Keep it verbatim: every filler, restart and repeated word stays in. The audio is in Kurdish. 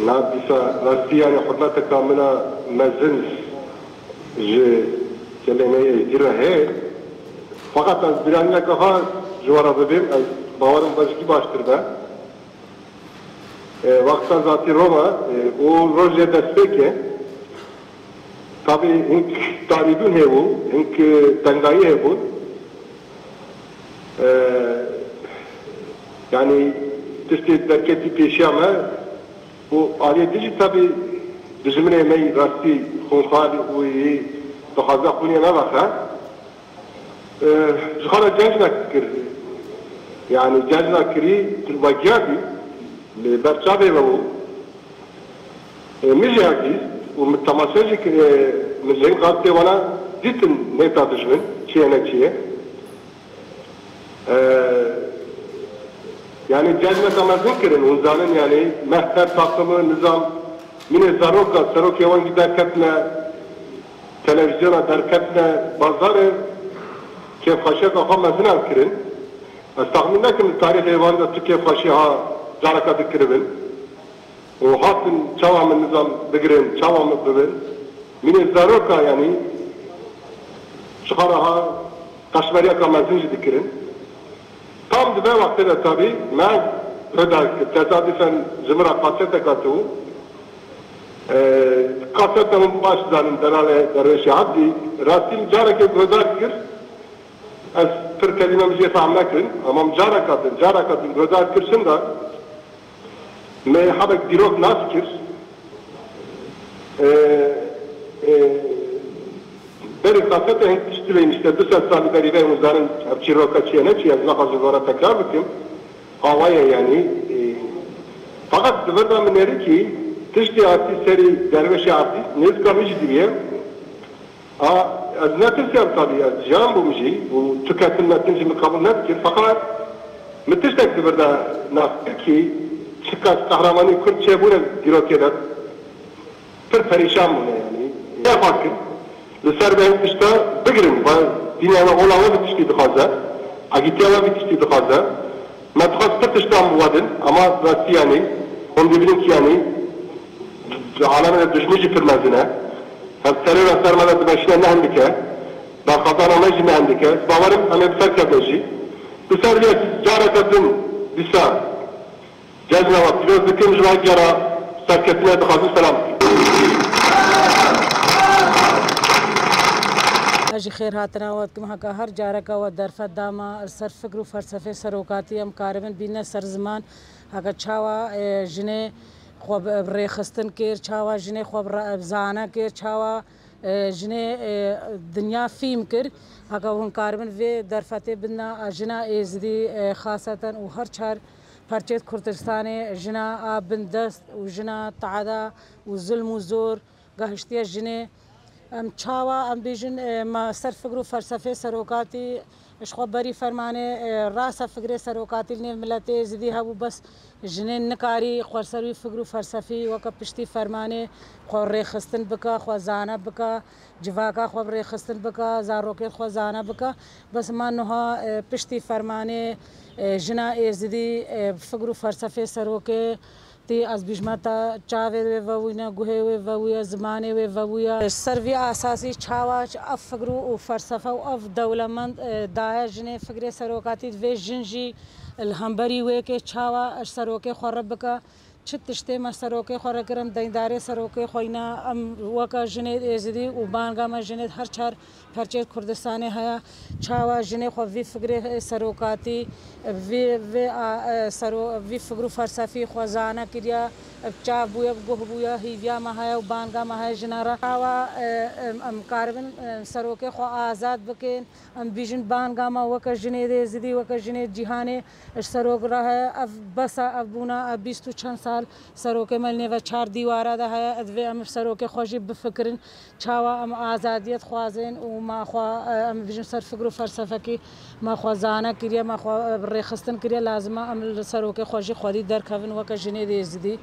Na dîsa rastî, yani hurmeteka min a mezin ji gelê me yê Êzidî re heye. Feqet ez bîranîneke xwe ji we re bibêm, ez bawerim we jikî baştir be. E, wexta zatî Roma, e, û rojê destpêkê, tabî hink tarîbûn hebû, hink tengayî hebûn. E, yani tiştê derketî pêşiya me û aliyê din jî tabî dijminê me yî rastî xûnxwar û yî dixwaze xûnê me vexe. E, ji xwe re cejnek kir. Yani cejna kirî wegiya dî, li ber çavê me bû. E, min jî hev dîst û min temaşe jî kir, e, min ji hin qasitê wana dîtin nêta dijmin, çi ye ne çi ye. E, yani cejneka mezin kirin, hûn zanin yani mehter takimi nizam, mînê zaroka, serokê wan jî derketine, televîzyona derketine, bazarê kêfxweşiyeka xwe mezin ev kirin. Ez texmîn nekim li tarîxê wan de tu kêfxweşî ha careka dikiribin. Û hatin çawa min nizam bigirin, çawa min bibin. Mînê zaroka, yanî ji xwe re ha qeşmeriyeka mezin jî dikirin. Tam di vê wextê de tabî me guhdar kir. Tesadîfen ji min re kaseteka tibû. Ee, kaseta min baş dizanin, delalê Derwêşê Ebdî. Rastî min carekê guhdar kir. Ez pir kelîme min jê fehm nekirin, ama min careka din, careka din guhdar kir, çinda me hebek dîrok nas kir. Ee, ee, berî kasete hin tişt dileyim, işte du sed salî berî vê, hûn zanin ev çîroka çi ye ne çi ye, ez naxwazim vora tekrar bikim. Awa ye yani. Ee, feqet di vir de min nêrîkî tiştê hatî serî Derwêşê Ebdî, nêzika min jî diriye. A, ez netirsiyam tabî, ez jiyan bûm jî û tu ketin metin jî min qebûl nedikir. Feqet min tiştek di vir de nas kir kî çiqas qehremanî Kurd çêbûne dîrokê de pir perîşan bûne, yanî. Xwe kir. Li ser vê tişta bigirin, va dinya we ola we bi tiştî dixwaze, agîtiya we bi tiştî dixwaze. Me dixwest pir tiştan bi we din, ama rastî yanî, hûn dibînin kî yanî, di alemê de dijmin jî pir mezin e. Ev terora ser me de dimeşîne ne hindike, berxwedana me jî ne hindike. Ez bawerim em ê bi ser kevin jî. Li ser vê careke din dîsa cejna we pîroz dikim, ji we gera serkeftinê dixwazim selam bikim. Ez jî xêrhatina we dikim, heke her careka we derfet da me li ser fikr û felsefê serokatî em karibin bîne ser ziman, heke çawa, e, jinê xwe bi, bi rêxistin kir, çawa jinê xwe bi re-, bi zane kir, çawa, e, jinê, e, dinya fîm kir. Heke hûn karibin vê derfetê bidna, e, jina Êzidî, e, xaseten û her çar perçêt Kurdistanê jina a bindest û jina teada û zilm û zor gehiştiye jinê. Em çawa, em bêjin, e, ma ser fikr û felsefê serokatî, ji xwe berî fermanê, e, rasa fikrê serokatî li nêv miletê Êzidî hebû, bes jinên nikarî xwe ser wî fikr û felsefî weke piştî fermanê xwe rêxistin bike, xwe zane bike, civaka xwe bi rêxistin bike, zarokên xwe zane bike. Bes ma niha, e, piştî fermanê, e, jina Êzidî, e, fikr û felsefê serokê, tî ez bîjme te, çavê wê vewîne, guhê wê vewîye, zimanê wê vewîye. Ser vî esasî çawa ev fikr û felsefe û ev dewlemend, e, daye jinê fikrê serokatî, divê jin jî li hemberî wê yekê çawa ji serokê xwe re bike, çi tiştê me serokê xwe re kir, em deyndarê serokê xwe yî ne, em weke jinê Êzidî û banga me jinê her çar perçeyê Kurdistanê heye, çawa jinê xwe vî fikrê serokatî, vî, vî, a, e, sero-, vî fikr û felsefî xwe zane kiriye, bi çav bûye, bi guh bûye, hîviya me heye û banga me heye jina re. Çawa, e, em, em karibin, e, serokê xwe azad bikin, em bîjin banga me weke jinê Êzidî, weke jinê cîhanê, ji serok re heye, ev bes e, ev bûna, ev bîst û çend sal serokê me li nêve çar dîwara de heye, divê em serokê xwe jî bifikirin. Çawa em azadiyê dixwazin û me xwe, e, em bijin ser fikr û felsefekî me xwe zane kiriye, me xwe, e, rêxistin kiriye, lazim e em li serokê xwe jî xwedî derkevin weke jinê Êzidî.